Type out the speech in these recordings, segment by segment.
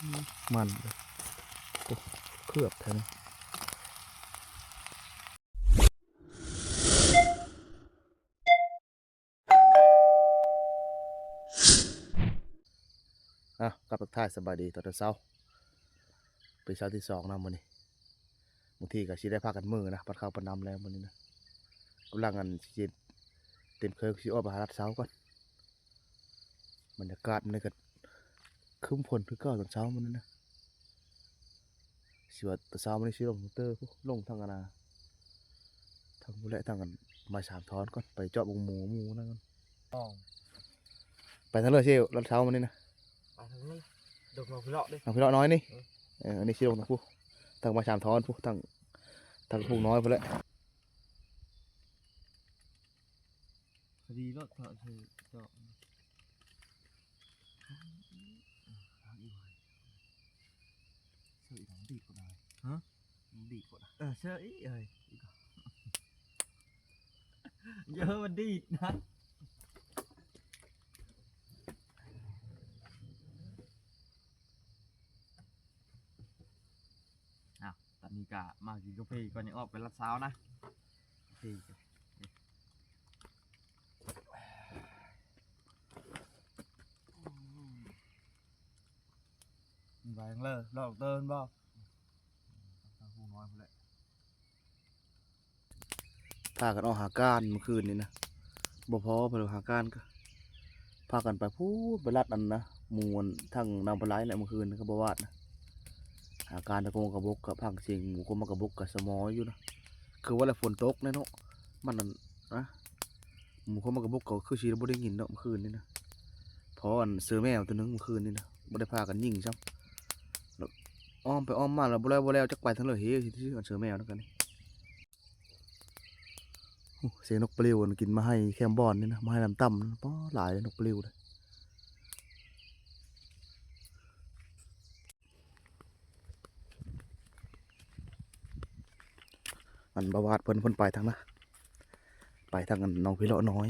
ມັນ ໂອ້ ເກືອບແທ້ນະ. ອ່ະ ກັບທັກທາຍສະບາຍດີຕອນເຊົ້າ ເປັນເຊົ້າທີສອງນະມື້ນີ້. ບາງທີກໍຊິໄດ້ພາກັນມື້ນະ ປັດເຂົ້າປັດນ້ຳແລ້ວມື້ນີ້ນະ. ກຳລັງ ອັນ ຊິເຕັມເຄື່ອງ ຊິອອກໄປຫາລັດເຊົ້າກ່ອນ. ບັນຍາກາດມື້ນີ້ກໍຄຶ້ມຝົນຄືເກົ່າຕອນເຊົ້າມື້ນີ້ນະ. ຊິວ່າຕອນເຊົ້າມື້ນີ້ຊິລົງເຕີພຸ້ນ ລົງທາງອັນນາ ທາງພຸ້ນແຫຼະ ທາງອັນໄມ້ສາມທ່ອນກ່ອນ ໄປເຈາະເບິ່ງໝູ ໝູນັ້ນກ່ອນ. ອໍ ໄປທາງເລີຍຊິລັດເຊົ້າມື້ນີ້ນະ. ໄປທາງເລີຍ ດົງເອົາພີເລາະເດ້ ເອົາພີເລາະນ້ອຍນີ້. ເອີ ເອີ ອັນນີ້ຊິລົງທາງພຸ້ນ ທາງໄມ້ສາມທ່ອນພຸ້ນ ທາງ ທາງພຸ້ນນ້ອຍພຸ້ນແຫຼະ. ພໍດີລົດເຈາະ ເຈາະ ເຈາະ ເອີ ດີດພຸ້ນນະ. ຮະ? ດີດພຸ້ນນະ. ເອີ ເຊີອີກເອີຍ ເຢີມັນດີດນະ. ອ້າວ ຕອນນີ້ກະມາກິນກາເຟກ່ອນ ຍັງອອກໄປລັດເຊົ້ານະ. ໂອເຄ ໄປທາງເລີຍ ລອກເຕີນບໍ່? ທາງຜູ້ນ້ອຍພຸ້ນແຫຼະ. ພາກັນອອກຫາການມື້ຄືນນີ້ນະ ບໍ່ພໍ ເພິ່ນຫາການ ກະພາກັນໄປພຸ້ນ ໄປລັດອັນນະ ໝູ່ທາງນຳປາໄລແຫຼະ ມື້ຄືນກະບໍ່ວາດນະ. ຫາການແຕ່ຄົນໝາກກະບົກ ກະຟັງສຽງໝູຄົນໝາກກະບົກກະສະໝໍຢູ່ນະ. ຄືວ່າແຫຼະຝົນຕົກແນ່ເນາະ ມັນອັນນະ ໝູຄົນໝາກກະບົກກະຄືຊິບໍ່ໄດ້ຍິນເນາະມື້ຄືນນີ້ນະ. ພໍອັນເສືອແມວໂຕໜຶ່ງມື້ຄືນນີ້ນະ ບໍ່ໄດ້ພາກັນຍິງຊ້ຳ ອ້ອມໄປອ້ອມມາແລ້ວບໍ່ແລ້ວບໍ່ແລ້ວ ຈັກໄປທາງເລີເຮ ອັນເສືອແມວນັ້ນກະນີ້. ໂອ້ ສຽງນົກປະລິວ ອັນກິນໝາກໄຮແຄມບ່ອນນີ້ນະ ໝາກໄຮລຳຕ່ຳ ປາ ຫຼາຍເດ້ນົກປະລິວເດ້. ອັນບ່າວວາດເພິ່ນ ເພິ່ນໄປທາງນະ ໄປທາງອັນໜອງພີເລາະນ້ອຍ.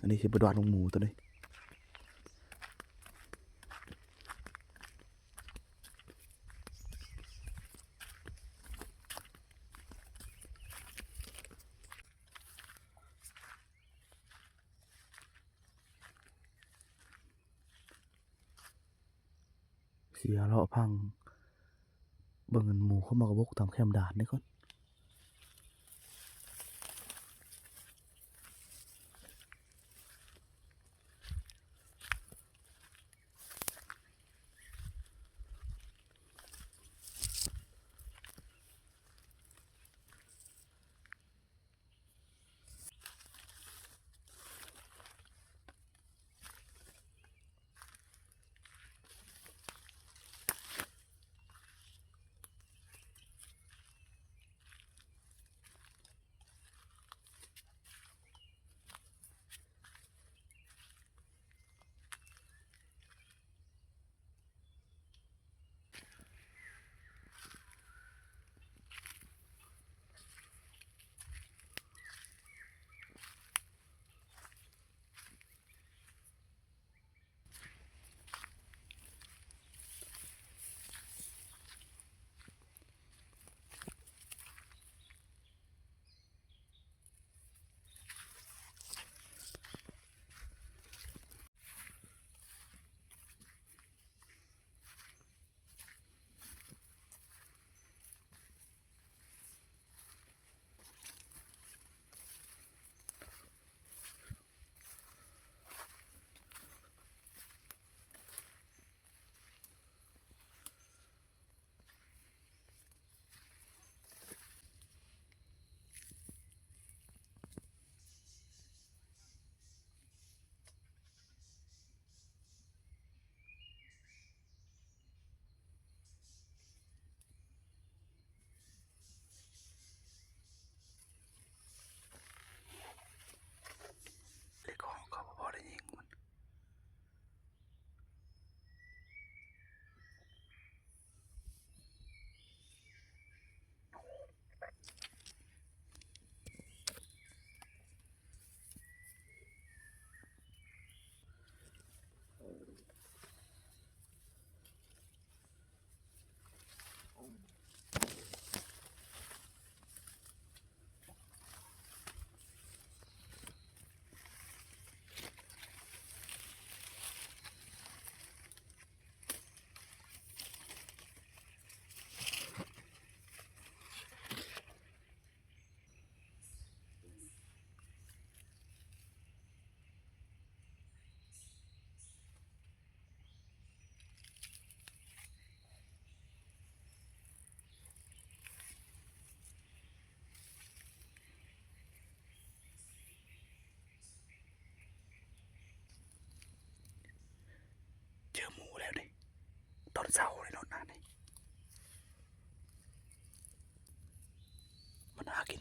ອັນນີ້ຊິໄປດວານຂອງໝູໂຕນີ້. ຊິເລາະພັງເບິ່ງໝູເຂົ້າມາກະບົກຕາມແຄມດານນີ້ກ່ອນ. ໂ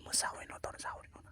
ມື້ເຊົ້ານີ້ເນາະ ຕອນເຊົ້ານີ້ເນາະ.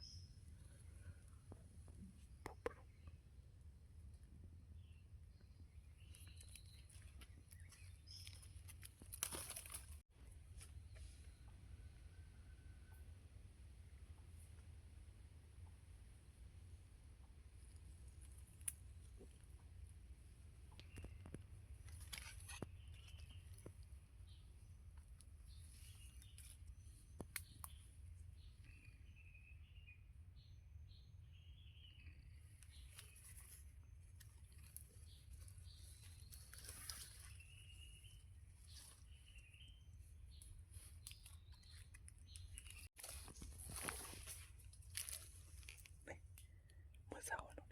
ມື້ເຊົ້າເນາະ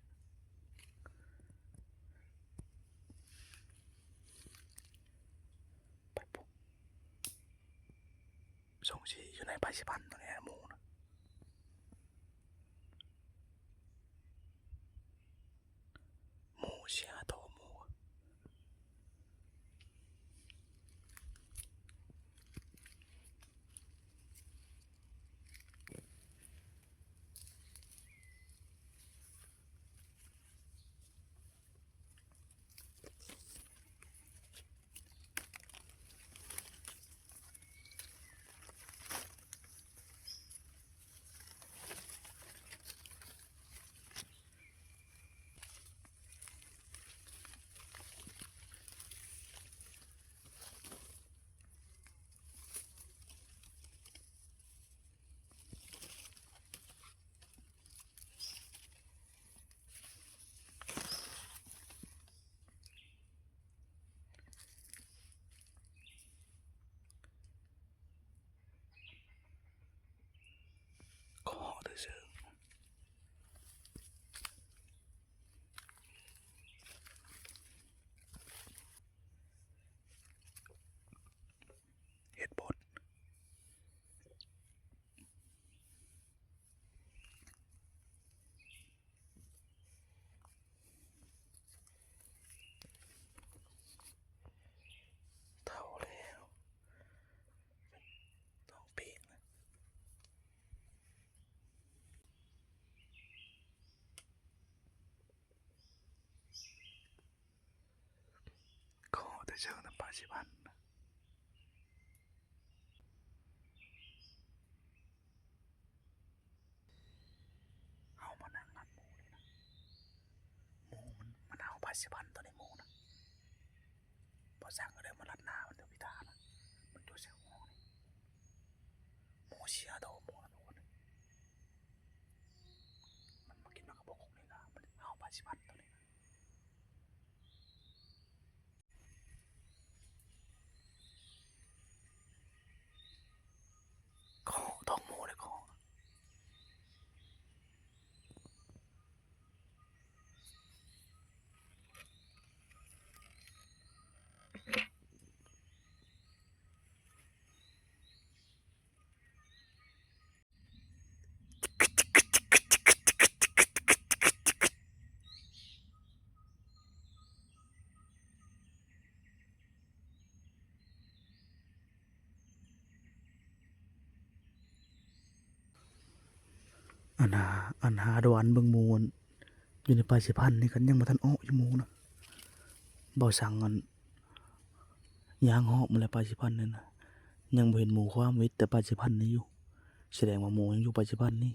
ໄປປຸກ ສົງໄສຢູ່ໃນປາຊິພັນໂຕນີ້ແຫຼະ ໝູນະ. ໝູເສຍໂຕໝູ. ຂໍເດີເຊີ ເຮັດບົດ. ເຖົ້າແລ້ວ ຕ້ອງປີກ. ຂໍແຕ່ເຊີງນຳປາຊິພັນ ເຮົາມານັ່ງນັບໝູນີ້ນະ ໝູມັນ ມັນເອົາປາຊິພັນໂຕນີ້ໝູນະ ບໍ່ຊ່າງກໍໄດ້ມາລັດໜ້າມັນເດີ ພິທານະ ມັນຢູ່ໃສໝູນີ້ ໝູເສຍໂຕໝູນະ ທຸກຄົນ ມັນມາກິນໝາກກະບົກກົກນີ້ລະ ມັນເອົາປາຊິພັນໂຕນີ້ນະ. ຂໍຕ້ອງໝູເດ້ ຂໍ. ອັນຫາ ອັນຫາດວນເບິ່ງໝູ ຢູ່ໃນປາຊິພັນນີ້ ຄັນຍັງບໍ່ທັນອອກຢູ່ໝູນະ ເບົາສັງ ອັນ ຍ່າງຮອບມາແລ້ວປາຊິພັນນັ້ນນະ ຍັງບໍ່ເຫັນໝູຄວາມ ມີແຕ່ປາຊິພັນນີ້ຢູ່ ສະແດງວ່າໝູຍັງຢູ່ປາຊິພັນນີ້.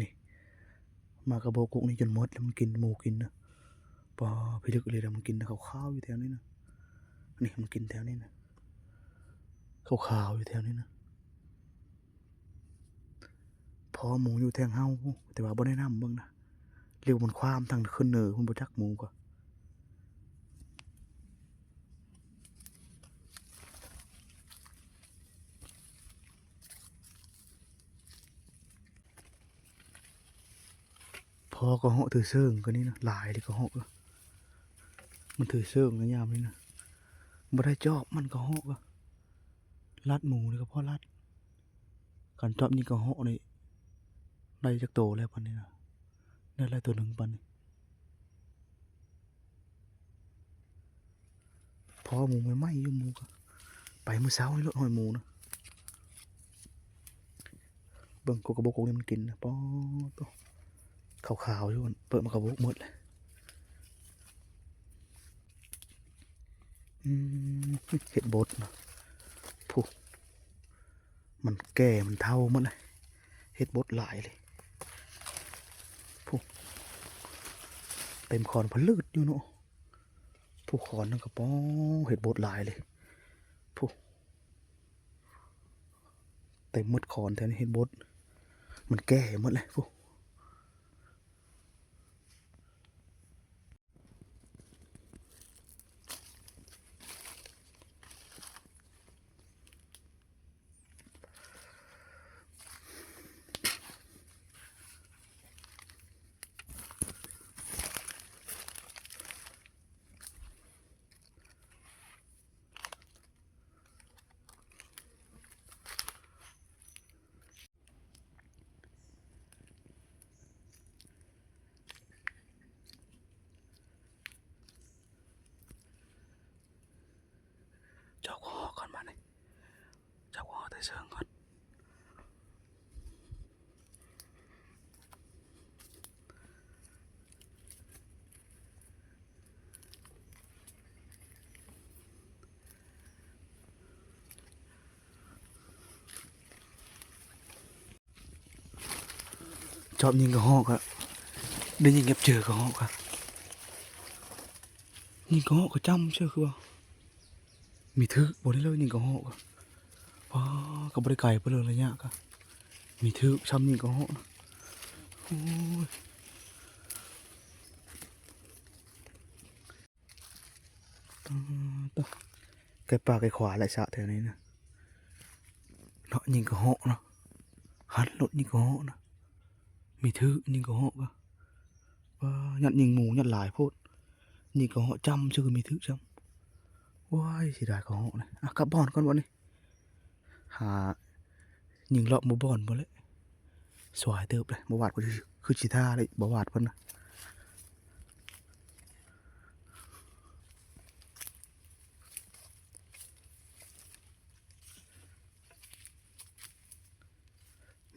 ນີ້ ໝາກກະບົກກົກນີ້ຈົນໝົດແລ້ວ ມັນກິນ ໝູກິນນະ ປາ ພິລຶກອີ່ຫຼີ ແລ້ວມັນກິນນະ ຂາວໆຢູ່ແຖວນີ້ນະ ນີ້ ມັນກິນແຖວນີ້ນະ ຂາວໆຢູ່ແຖວນີ້ນະ ພໍໝູຢູ່ແຖວເຮົາ ແຕ່ວ່າບໍ່ໄດ້ນຳເບິ່ງນະ ຫຼືມັນຄວາມທາງຂຶ້ນເໜືອພຸ້ນ ບໍ່ຈັກໝູກະ. ພໍກະເຫາະຖືເຊີງກະນີ້ນະ ຫຼາຍເດກະເຫາະ ມັນຖືເຊີງນະ ຍາມນີ້ນະ ບໍ່ໄດ້ຈອບມັນກະເຫາະ ລັດໝູນີ້ກະພໍລັດ ຄັນຈອບຍິງກະເຫາະນີ້ ໄດ້ຈັກໂຕແລ້ວປານນີ້ນະ ໄດ້ຫຼາຍໂຕໜຶ່ງປານນີ້. ພໍໝູໃໝ່ໆຢູ່ ໝູກໍໄປມື້ເຊົ້ານີ້ໂລດ ຮອດໝູນະ. ເບິ່ງກົກກະບົກກົກນີ້ມັນກິນນະ ປາດໂທ້ ຂາວໆຢູ່ ເປີດມາກະບົກໝົດເລີຍ. ອືມ ເຫັດບົດນະ ພຸ້ນ ມັນແກ່ມັນເຖົ້າໝົດເລີຍ ເຫັດບົດຫຼາຍເລີຍ ພຸ້ນ ເຕັມຂອນຜະລຶດຢູ່ເນາະ. ຜູ້ຂອນນັ້ນກໍ ປາດ ເຫັດບົດຫຼາຍເລີຍ ຜູ້ ເຕັມໝົດຂອນແຖວນີ້ ເຫັດບົດ ມັນແກ່ໝົດເລີຍ ຜູ້. ເຈົ້າກໍຮອດກ່ອນບາດນີ້ ເຈົ້າກໍຮອດແຕ່ເຊິ່ງກ່ອນ. ຊອບຍິງກະຮອກກະ ໄດ້ຍິງແກັບເຈີກະຮອກກະ ຍິງກະຮອກກະຈ້ຳເຊື່ອຄືວ່າ ມີຖືກບໍ່ໄດ້ເລີຍຍິງກະຮອກກະ ວ້າ ກະບໍ່ໄດ້ໄກປານໃດໄລຍະກະ ມີຖືກຊ່ຳຍິງກະຮອກນະ ໂອ້ຍ. ຕາດ ໄກ່ປ່າໄກ່ຂວາແຫຼະສະແຖວນີ້ນະ ເນາະ ຍິງກະເຫາະເນາະ ຫັ້ນໂລດຍິງກະເຫາະນະ ມີຖືກຍິງກະເຫາະກະ ວ້າ ຍັດຍິງໝູ ຍັດຫຼາຍໂພດ ຍິງກະເຫາະຈ້ຳຊື່ ມີຖືກຊ້ຳ ໂອ້ຍ ເສຍດາຍກະເຫາະນະ ອ່ະ ກັບບ່ອນກ່ອນບັດນີ້. ຫາຍິງເລາະໝູ່ບ່ອນພຸ້ນແຫຼະ ສວາຍເຕີບເລີຍ ບໍ່ຫວາດເພິ່ນ ຄືຊິທ່າເລີຍ ບໍ່ຫວາດເພິ່ນນະ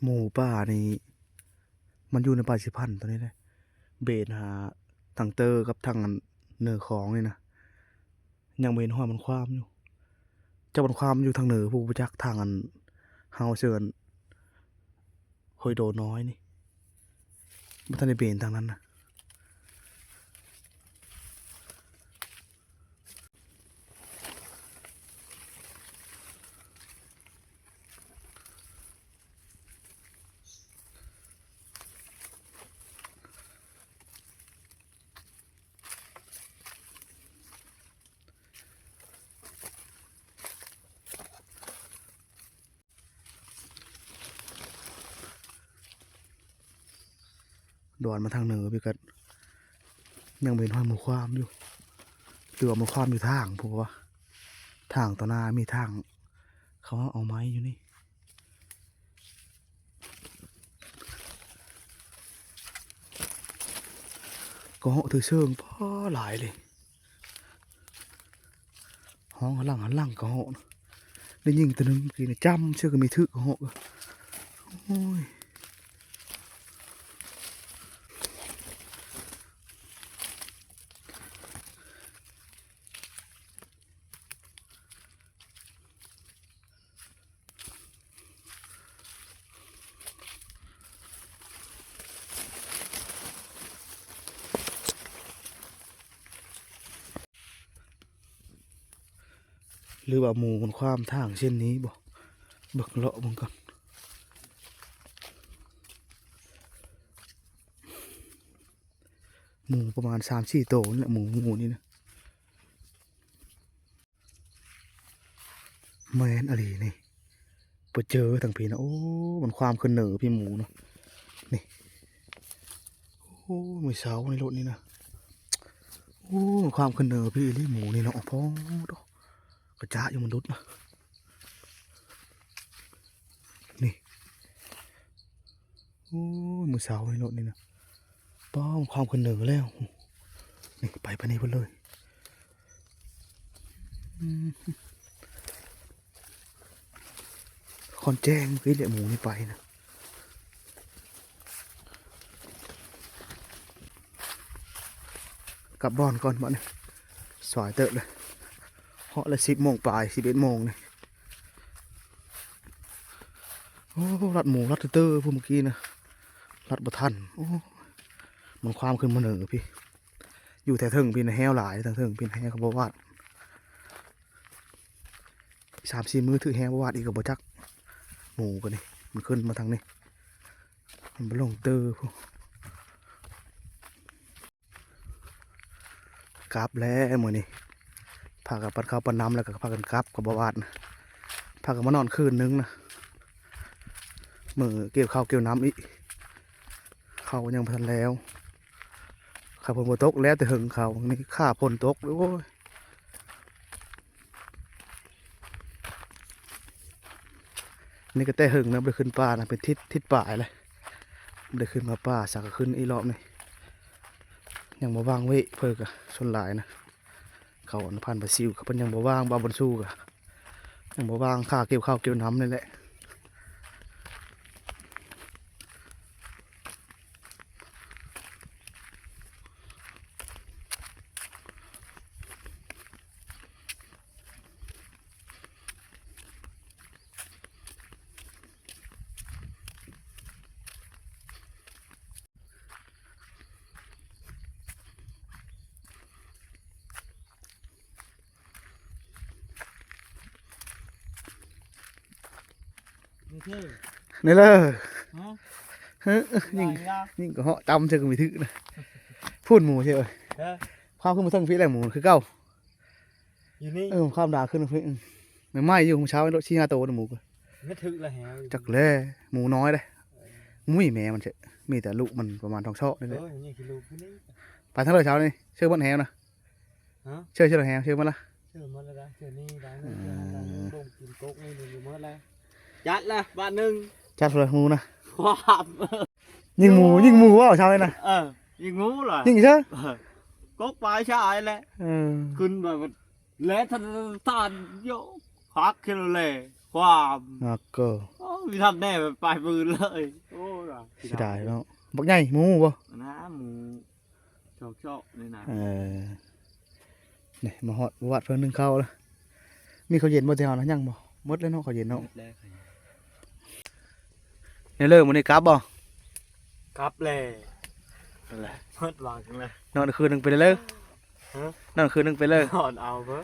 ໝູປ່ານີ້ ມັນຢູ່ໃນປ່າສີພັນຕົວນີ້ເດ້ ເບນຫາທາງເຕີກັບທາງອັນເໜືອຂອງນີ້ນະ ຍັງບໍ່ເຫັນຮອຍມັນຄວາມຢູ່ ຈັກມັນຄວາມຢູ່ທາງເໜືອພຸ້ນ ບໍ່ຈັກທາງອັນເຮົາເຊີນ ຫ້ວຍໂດນ້ອຍນີ້ ບໍ່ທັນໄດ້ເບນທາງນັ້ນນະ. ດອນມາທາງເໜືອພີ້ກະ ຍັງເຫັນຮອຍໝູຄວາມຢູ່ ຫຼືວ່າໝູຄວາມຢູ່ທາງພຸ້ນວະ ທາງຕໍ່ໜ້າມີທາງ ເຂົາເອົາໄມ້ຢູ່ນີ້ ກະເຫາະຖືເຊີງ ປາ ຫຼາຍເລີຍ. ຮ້ອງຫັ້ນຫຼັງຫັ້ນຫຼັງກະເຫາະ ໄດ້ຍິງໂຕໜຶ່ງກີ້ນີ້ ຈ້ຳເຊື່ອກະມີຖືກກະເຫາະ ໂອ້ຍ. ຫຼືວ່າໝູມັນຄວາມທາງເສັ້ນນີ້ບໍ ເບິ່ງເລາະເບິ່ງກ່ອນ ໝູປະມານສາມສີ່ໂຕນີ້ແຫຼະ ໝູ ໝູນີ້ນະ. ແມ່ນອີ່ຫຼີນີ້ ໄປເຈີທາງພີ້ນະ ໂອ້ ມັນຄວາມຂຶ້ນເໜີພີ້ໝູນະ ນີ້ ໂອ້ ມື້ເຊົ້ານີ້ໂລດນີ້ນະ ໂອ້ ມັນຄວາມຂຶ້ນເໜີພີ້ອີ່ຫຼີໝູນີ້ເນາະ ໂອ້ໂທ້ ກະຈະຢູ່ມະນຸດນະ ນີ້ ໂອ້ຍ ມື້ເຊົ້ານີ້ໂລດນີ້ນະ ປ້ອມຄວາມຂຶ້ນເໜືອແລ້ວ ນີ້ ໄປປານນີ້ເພິ່ນເລີຍ ອືມ ຄອນແຈ້ງຄືແຫຼະ ໝູນີ້ໄປນະ. ກັບບ່ອນກ່ອນບັດນີ້ ສາຍເຕີບເລີຍ ເຫາະແລ້ວ ສິບໂມງປາຍ ສິບເອັດໂມງນີ້. ໂອ້ ລັດໝູ ລັດເຕີບ ຜູ້ເມື່ອກີ້ນະ ລັດບໍ່ທັນ. ໂອ້ ມັນຄວາມຂຶ້ນມາເໜີພີ້ ຢູ່ແຖວເທິງພີ້ນະ ແຮ້ວຫຼາຍ ທາງເທິງພີ້ນະ ແຮ້ວກໍບໍ່ວາດ. ສາມສີ່ມື້ຖືກແຮ້ວບໍ່ວາດອີກກໍບໍ່ຈັກ. ໝູກໍນີ້ ມັນຂຶ້ນມາທາງນີ້ ມັນບໍ່ລົງເຕີບພຸ້ນ. ກັບແລ້ວມື້ນີ້ ພາກັນປັນເຂົ້າປັນນ້ຳ ແລ້ວກໍພາກັນກັບ ກໍບໍ່ວາດນະ. ພາກັນມານອນຄືນໜຶ່ງນະ ມື້ກ່ຽວເຂົ້າກ່ຽວນ້ຳອີກ. ເຂົ້າຍັງບໍ່ທັນແລ້ວ ຖ້າຝົນບໍ່ຕົກແລ້ວແຕ່ເຫິງເຂົ້າ. ນີ້ຂ້າຝົນຕົກ ໂອ້ຍ. ນີ້ກໍແຕ່ເຫິງນະ ບໍ່ໄດ້ຂຶ້ນປ່ານະ ເປັນທິດ ທິດປາຍແລ້ວ ບໍ່ໄດ້ຂຶ້ນມາປ່າ. ສັກກໍຂຶ້ນອີກລອບນີ້ ຍັງບໍ່ວ່າງເວະ ເພິ່ນກໍສ່ວນຫຼາຍນະ ເຂົາອັນພັນປາຊິວ ເຂົາເພິ່ນຍັງບໍ່ວ່າງ. ບ່າວບຸນຊູກໍຍັງບໍ່ວ່າງ ຂ້າກ່ຽວເຂົ້າກ່ຽວນ້ຳນີ້ແຫຼະ. ນີ້ເລີຍ ຮະ ຍິງ ຍິງກໍເຫາະຕຳໃສ່ກໍມີຖືກນະ. ພຸ້ນໝູເຊີຍ ເອີ ຄວາມຂຶ້ນມາເທິງພີ້ແຫຼະ ໝູຄືເກົ່າ. ຢູ່ນີ້ ເອີ ຄວາມດາຂຶ້ນພີ້ ອືມ ໃໝ່ໆຢູ່ ມື້ເຊົ້ານີ້ໂລດ ສີ່ຫ້າໂຕນະໝູກໍ ມັນຖືກລະແຮວ ຈັກແລ ໝູນ້ອຍເດ້. ເອີ ບໍ່ມີແມ່ມັນເຊີຍ ມີແຕ່ລູກມັນປະມານສອງຊອກນີ້ແຫຼະ. ເອີ ຍັງຊິລູກຢູ່ນີ້ ໄປທາງເດີເຊົ້ານີ້ ເຊີໝົດແຮວນະ. ຮະ ເຊີ ເຊີແຮວ ເຊີໝົດລະ ເຊີໝົດລະ ເຊີນີ້ໄດ້ ເອີ ເຊີນັ້ນໄດ້ ເບິ່ງກິນກົກນີ້ຢູ່ໝົດລະ. ຈັດລະບາດໜຶ່ງ ຈັດລະໝູນະ. ຄວາມ ຍິງໝູ ຍິງໝູບໍ່ເຊົ້ານີ້ນະ. ເອີ ຍິງໝູລະ ຍິງເຊີ ເອີ ກົກປາຍຊາຍແຫຼະ. ເອີ ຂຶ້ນມາແລ້ວທ່ານ ທ່ານໂຍ ຄັກເລີຍແຫຼະ ຄວາມ ນັກກໍ ໂອ້ ມີທ່ານແນ່ໄປປືນເລີຍ. ໂອ້ ເສຍດາຍເນາະ ບັກໃຫຍ່ໝູບໍ່ ນະ ໝູ ຊອກໆນີ້ນະ. ເອີ ນີ້ມາຮອດວັດເພິ່ນໜຶ່ງເຂົ້າລະ. ມີເຂົ້າເຢັນບໍ່ແຖວນະ? ຍັງບໍ່ ໝົດແລ້ວເນາະ ເຂົ້າເຢັນເນາະ. ໝົດແລ້ວ ແນວເລີ ມື້ນີ້ກັບບໍ່? ກັບແລ້ວ ນັ້ນແຫຼະ ໝົດຫວັງແລ້ວ. ນອນຄືນໜຶ່ງໄປເລີຍ ຮະ? ນອນຄືນໜຶ່ງໄປເລີຍ ນອນເອົາເບີດ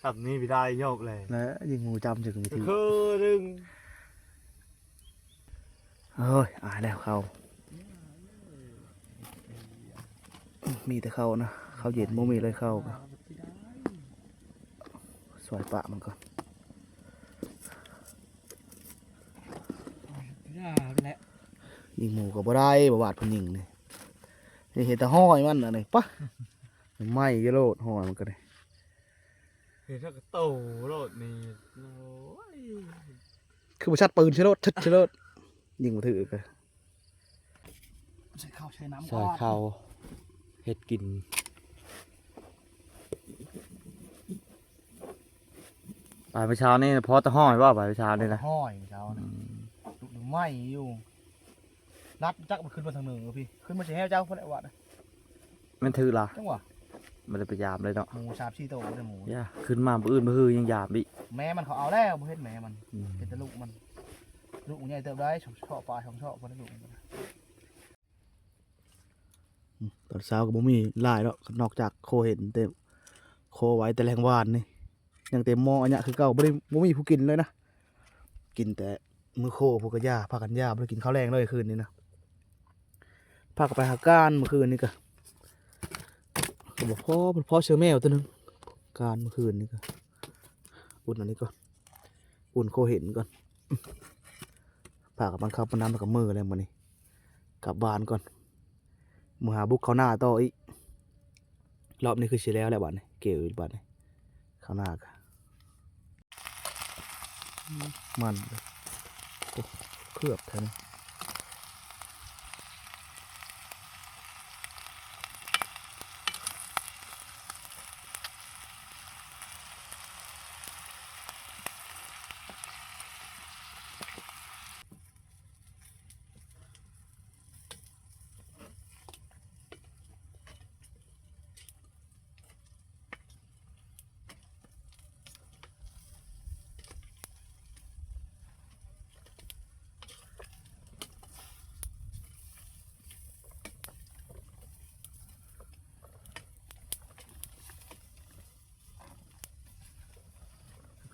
ທຳນີ້ບໍ່ໄດ້ ຍອບແລ້ວ ແລະ ຍິງໝູຈຳຈະຄືນໜຶ່ງ. ໂອ້ຍ ອາຍແລ້ວເຂົ້າ ມີແຕ່ເຂົ້ານະ ເຂົ້າເຢັນ ບໍ່ມີເລີຍເຂົ້າ. ຊ່ອຍປະມັນກ່ອນ ຍິງໝູກໍບໍ່ໄດ້ ບໍ່ບາດຜູ້ຍິງນີ້ ນີ້ເຫັນແຕ່ຫ້ອຍມັນອັນນີ້ ປະ ໄໝ້ຢູ່ໂລດ ຫ້ອຍມັນກໍໄດ້ ເຫັນແລ້ວກໍໂຕໂລດນີ້. ໂອ້ຍ ຄືບໍ່ຊັດປືນໃສ່ໂລດ ຊຶດໃສ່ໂລດ ຍິງບໍ່ຖືກ. ໃສ່ເຂົ້າໃສ່ນ້ຳ ໃສ່ເຂົ້າ ເຮັດກິນ. ປາຍມື້ເຊົ້ານີ້ພໍແຕ່ຫ້ອຍບໍ່? ປາຍມື້ເຊົ້ານີ້ນະ ຫ້ອຍມື້ເຊົ້ານີ້ ອືມ ລຸກໄໝ້ຢູ່. ລັດຈັກມັນຂຶ້ນມາທາງເໜືອພີ້ ຂຶ້ນມາຊິແຮວເຈົ້າພຸ້ນແຫຼະວ່າ. ແມ່ນຖືກລະ ຈັງຫວະ ບໍ່ໄດ້ໄປຢາມເລີຍເນາະ ໝູສາມສີ່ໂຕເດ້ໝູ. ຢ່າ ຂຶ້ນມາມື້ອື່ນມື້ຮືຍັງຢາມອີກ. ແມ່ມັນເຂົາເອົາແລ້ວ ບໍ່ເຫັນແມ່ມັນ ອືມ ເຫັນແຕ່ລູກມັນ. ລູກມັນໃຫຍ່ເຕີບໄດ໋ ສອງເຊາະປາຍ ສອງເຊາະພຸ້ນ ລູກມັນ. ອືມ ຕອນເຊົ້າກໍບໍ່ມີຫຼາຍດອກ ນອກຈາກໂຄເຫັນ ແຕ່ໂຄໄວ້ແຕ່ແລງວານນີ້ ຍັງເຕັມໝໍ້ອັນຍະຄືເກົ່າ ບໍ່ໄດ້ ບໍ່ມີຜູ້ກິນເລີຍນະ. ກິນແຕ່ມື້ໂຄພຸ້ນກໍຢ່າ ພາກັນຢ່າ ບໍ່ໄດ້ກິນເຂົ້າແລງເລີຍຄືນນີ້ນະ. ພາກັນໄປຫາການມື້ຄືນນີ້ກໍ ກໍບໍ່ພໍ ພໍເຊື່ອແມວຕົວໜຶ່ງ ການມື້ຄືນນີ້ກໍ ອຸ່ນອັນນີ້ກ່ອນ ອຸ່ນໂຄເຫັນກ່ອນ. ພາກັນປັນເຂົ້າປັນນ້ຳ ແລ້ວກໍມື້ແລ້ວມື້ນີ້ ກັບບ້ານກ່ອນ. ມື້ຫາບຸກເຂົ້ານາຕໍ່ອີກ ລອບນີ້ຄືຊິແລ້ວແຫຼະບາດນີ້ ເກວອີກບາດນີ້ ເຂົ້ານາກະ ມັນ ໂອ້ ເກືອບແທ້ນີ້.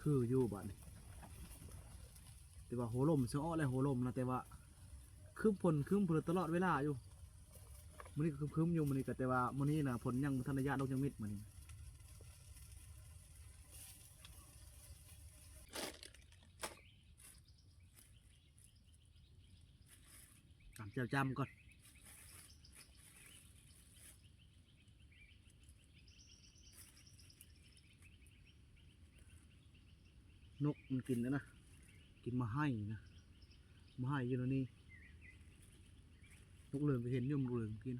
ຄືຢູ່ບາດນີ້ ແຕ່ວ່າຫົວລົມຊິອອກແລ້ວ ຫົວລົມນະ ແຕ່ວ່າຄຶມຝົນ ຄຶມຝົນຕະຫຼອດເວລາຢູ່. ມື້ນີ້ກໍຄຶມໆຢູ່ ມື້ນີ້ກໍ ແຕ່ວ່າມື້ນີ້ນະ ຝົນຍັງບໍ່ທັນໄດ້ຢາດລົງຈັກເມັດມື້ນີ້. ຕຳແຈ່ວຈ້ຳກ່ອນ. ນົກມັນກິນແລ້ວນະ ກິນໝາກໄຮນະ ໝາກໄຮຢູ່ແນວນີ້. ນົກເຫຼືອງກໍເຫັນຢູ່ ນົກເຫຼືອງກິນ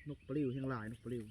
ນົກປະລິວແຮງຫຼາຍ ນົກປະລິວ.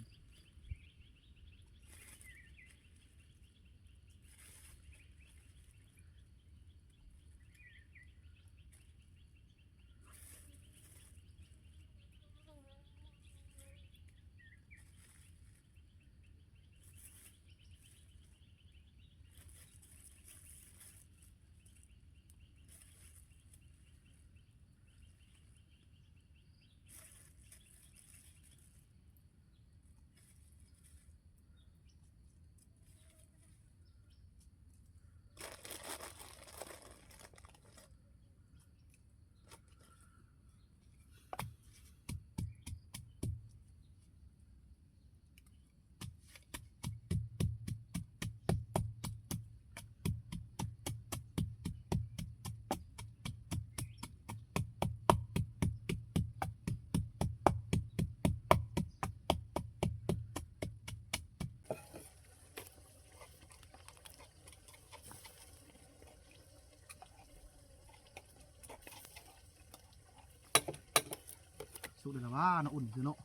ສຸກແລ້ວລະຫວາ ນ້ຳອຸ່ນຊື່ເນາະ.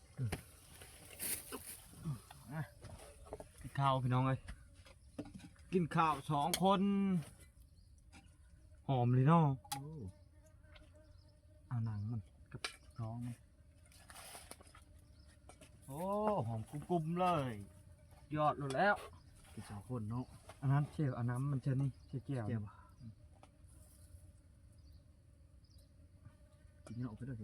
ກິນເຂົ້າພີ່ນ້ອງເອີຍ ກິນເຂົ້າສອງຄົນ ຫອມເລີຍເນາະ. ໂອ້ ເອົາໜັງມັນກັບທ້ອງມັນ. ໂອ້ ຫອມກຸ້ມໆເລີຍ ຍອດໂລດແລ້ວ ກິນສອງຄົນເນາະ. ອັນນັ້ນເຊວ ເອົານ້ຳມັນເຊີນີ້ ໃສ່ແຈ່ວ ແຈ່ວບໍ່? ກິນເນາະ ໄປເດີ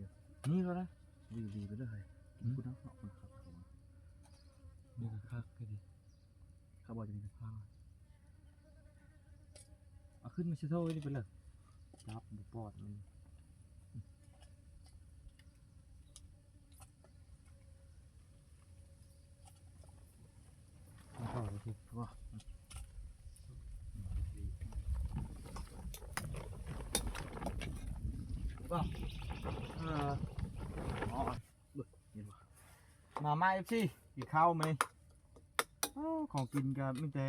ນີ້ແລ້ວນະ ດີໆ ໄປເດີເຮີຍ. ກິນພຸ້ນເນາະ ເນາະ ຄົນຄັກ ນີ້ກໍຄັກຄືດີ. ເຂົາບອກຈະມີພາ ເອົາຂຶ້ນມາຊິໂທນີ້ໄປເລີຍ ຈັບບໍ່ປອດມັນ. ມາ ມາ ເອັຟຊີ ກິນເຂົ້າມື້ນີ້. ໂອ້ ຂອງກິນກໍມີແຕ່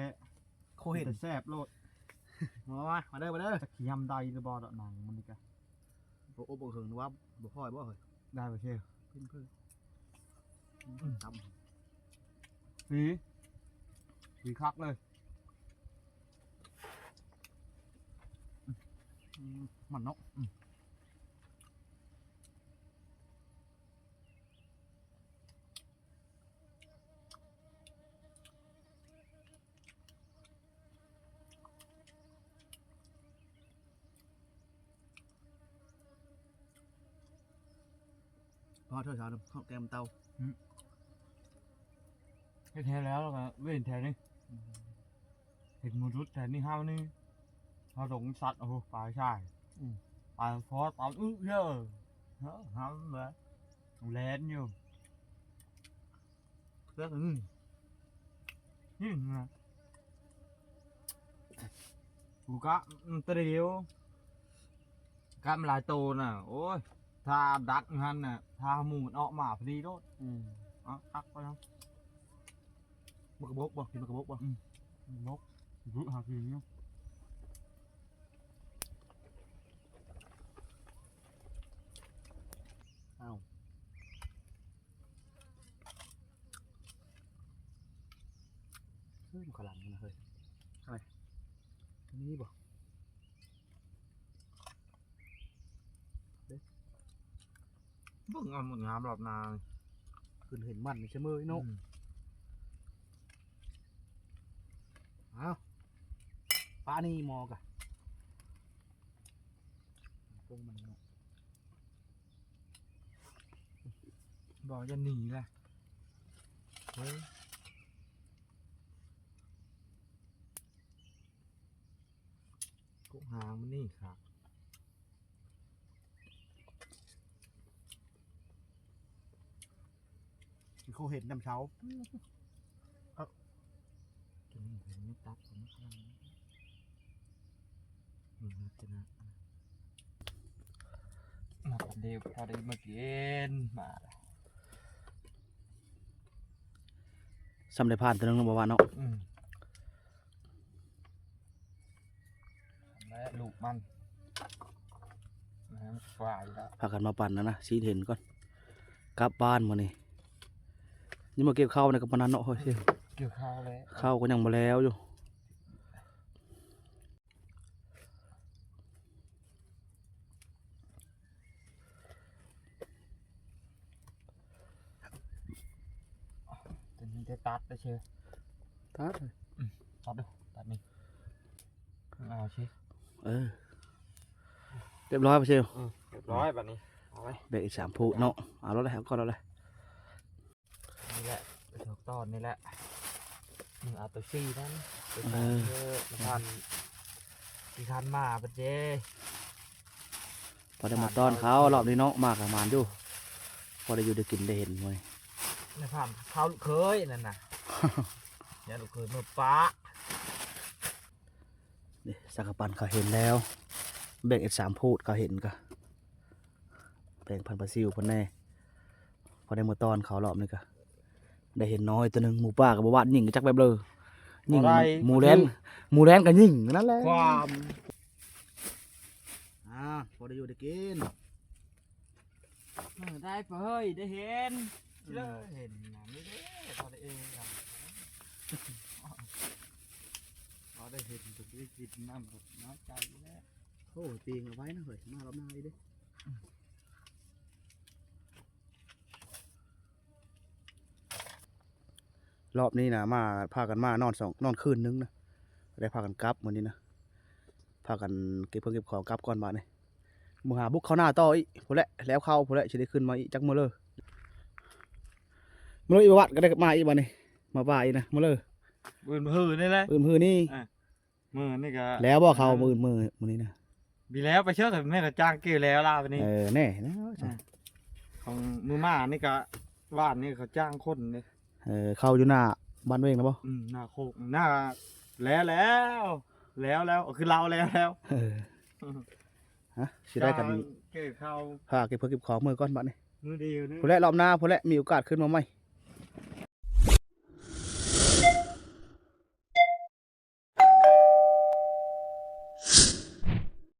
ໂຄເຫັນ ແຕ່ແຊບໂລດ. ມາ ມາເດີ ມາເດີ ຈັກຊິຍຳໄດ້ຫຼືບໍ່ດອກໜັງມັນນີ້ກະ ບໍ່ອົບບໍ່ເຫິງວ່າບໍ່ຄ່ອຍບໍ່ເຮີຍ. ໄດ້ບໍ່ເຊວ? ເພິ່ນເພິ່ນ ອືມ ຕຳ ສີ ສີຄັກເລີຍ. ອືມ ມັນເນາະ ອືມ. ພໍເທື່ອເຊົ້າ ເຂົ້າແກມເຕົາ ອືມ ເຮັດແທ້ແລ້ວ ແລ້ວກໍເວັ້ນແທ້ນີ້ ອືມ. ເຫັນໝູລຸດແຖວນີ້ ເຮົານີ້ ເຮົາລົງສັດ ໂອ້ໂຫ ປາຊາຍ ອືມ ປາພໍຕອນອຶເດີ ເຮົາ ເຮົາແຫຼະ ແລ່ນຢູ່ ເພື່ອນ ອືມ ນີ້ນະ ກູກະ ອືມ ຕະຫຼຽວ ກະມັນຫຼາຍໂຕນະ ໂອ້ຍ ຖ້າດັກຫັ້ນນະ ຖ້າໝູມັນອອກມາພໍດີໂລດ ອືມ ເອົາ ຕັກໄປເນາະ. ໝາກກະບົກບໍ່? ກິນໝາກກະບົກບໍ່? ອືມ ໝາກກະບົກ ບຸຫາກິນຢູ່ ອ້າວ ເອີ ມັນຂະຫຼັງນະເຮີ້ຍ ໃສ ນີ້ບໍ່? ເບິ່ງເອົາໝົດງາມລອບໜ້າ ຂຶ້ນເຫັນມັນເສມີເນາະ ອືມ ເອົາ ປານີ້ໝໍກະ ປົງມັນເນາະ ບໍ່ ຢ່າໜີແຫຼະ ເອີ. ທາງມັນນີ້ຄັກ ຄືເຂົາເຫັນຍາມເຊົ້າ ຕົວນີ້ເພິ່ນມີຕັດເອົາມາຂ້າງຫຼັງ ອືມ ຈະນະ ມາປານເດ ພໍໄດ້ມາກິນ ມາ ສ່ຳໄດ້ຜ່ານຕົວໜຶ່ງເນາະ ບໍ່ວ່າເນາະ ອືມ ແລະລູກມັນ ແມ່ນຝ່າຍລະ ພາກັນມາປັ່ນນະນະ ຊີ້ນເຫັນກ່ອນ ກັບບ້ານມື້ນີ້ ນີ້ມາເກັບເຂົ້ານະກັບປານນັ້ນເນາະ ໂອ້ຍ ເກັບເຂົ້າແລ້ວ ເຂົ້າກໍຍັງບໍ່ແລ້ວຢູ່. ຕົວນີ້ໄດ້ຕັດແລ້ວເຊີ ຕັດ ອືມ ຕັດດູ ຕັດນີ້ ເອົາຊິ ເອີ ຮຽບຮ້ອຍບໍ່ເຊີ ອືມ ຮຽບຮ້ອຍບາດນີ້ ເອົາໄວ້ ແບກອີກສາມພູເນາະ ເອົາໂລດແຫຼະ ເອົາກ່ອນໂລດແຫຼະ. ນີ້ແຫຼະ ໄປຖອກຕອນນີ້ແຫຼະ ມື້ເອົາຕົວສີ່ນັ້ນ ໄປ ເອີ ຕອນເດີ ທີ່ທ່ານ ທີ່ທ່ານມາປະເຈ ພໍໄດ້ມາຕ້ອນເຂົາ ຕອນເຂົາ ລອບນີ້ເນາະ ມາກໍໝານຢູ່ ພໍໄດ້ຢູ່ໄດ້ກິນໄດ້ເຫັນມື້ນີ້ ໃນຜ່ານເຂົາລູກເຂີຍນັ້ນນະ ຢ້ານລູກເຂີຍເມືອປະ ນີ້ ສັງກະປັນເຂົາເຫັນແລ້ວ ແບ່ງເອັດສາມພູດ ເຂົາເຫັນກະ ແບ່ງພັນປາຊິວເພິ່ນແດ່ ພໍໄດ້ມາຕ້ອນເຂົາລອບນີ້ກະ ໄດ້ເຫັນນ້ອຍຕົວໜຶ່ງ ໝູປ່າກໍບໍ່ຫວາດ ຍິງກໍຈັກແບບເລີ ຍິງ ບໍ່ໄດ້ ໝູແລນ ໝູແລນກໍຍິງນັ້ນແຫຼະ ຄວາມ ອ່າ ພໍໄດ້ຢູ່ໄດ້ກິນ ເອີ ໄດ້ເຮີ້ຍ ໄດ້ເຫັນ ເອີ ເລີຍ ເຫັນນະ ນີ້ເດ້ ພໍໄດ້ເອງ ພໍໄດ້ເຫັນ ໄດ້ກິນນຳ ກໍນ້ອຍໃຈຢູ່ແລ້ວ. ໂອ້ ປີງເອົາໄວ້ນະເຮີ້ຍ ມາລອບໜ້າອີກເດ້. ລອບນີ້ນະ ມາ ພາກັນມານອນສອງ ນອນຄືນໜຶ່ງນະ ໄດ້ພາກັນກັບມື້ນີ້ນະ ພາກັນເກັບເຄື່ອງເກັບຂອງກັບກ່ອນບາດນີ້ ມື້ຫາບຸກເຂົ້ານາຕໍ່ອີກພຸ້ນແຫຼະ ແລ້ວເຂົ້າພຸ້ນແຫຼະ ຊິໄດ້ຂຶ້ນມາອີກຈັກມື້ເລີ ມື້ເລີອີກ ບໍ່ວັດກໍໄດ້ມາອີກບາດນີ້ ມາປ່າອີກນະ ມື້ເລີ ມື້ອື່ນມື້ຮືນີ້ແຫຼະ ມື້ອື່ນມື້ຮືນີ້ ອ່າ ມື້ນີ້ກໍ ແລ້ວບໍ່ເຂົ້າ ອ່າ ມື້ອື່ນມື້ ມື້ນີ້ນະ ມີແລ້ວ ໄປເຊີດແມ່ນກໍຈ້າງເກແລ້ວລາວນີ້ ເອີ ແນ່ແລ້ວ ອ່າ ຂອງມື້ມານີ້ກໍ ວານນີ້ເຂົາຈ້າງຄົນເດ້ ເອີ ເຂົ້າຢູ່ໜ້າບ້ານເວງນະບໍ່ ອືມ ໜ້າໂຄກ ໜ້າ ແລ້ວ ແລ້ວ ແລ້ວ ແລ້ວ ຄືລາວແລ້ວ ແລ້ວ ເອີ ຮະ ຊິໄດ້ກັນ ເກັບເຂົ້າ ພາເກັບເພື່ອເກັບຂອງມື້ກ່ອນບາດນີ້ ມື້ດຽວນີ້ ພຸ້ນແຫຼະ ລອບໜ້າພຸ້ນແຫຼະ ມີໂອກາດຂຶ້ນມາໃໝ່.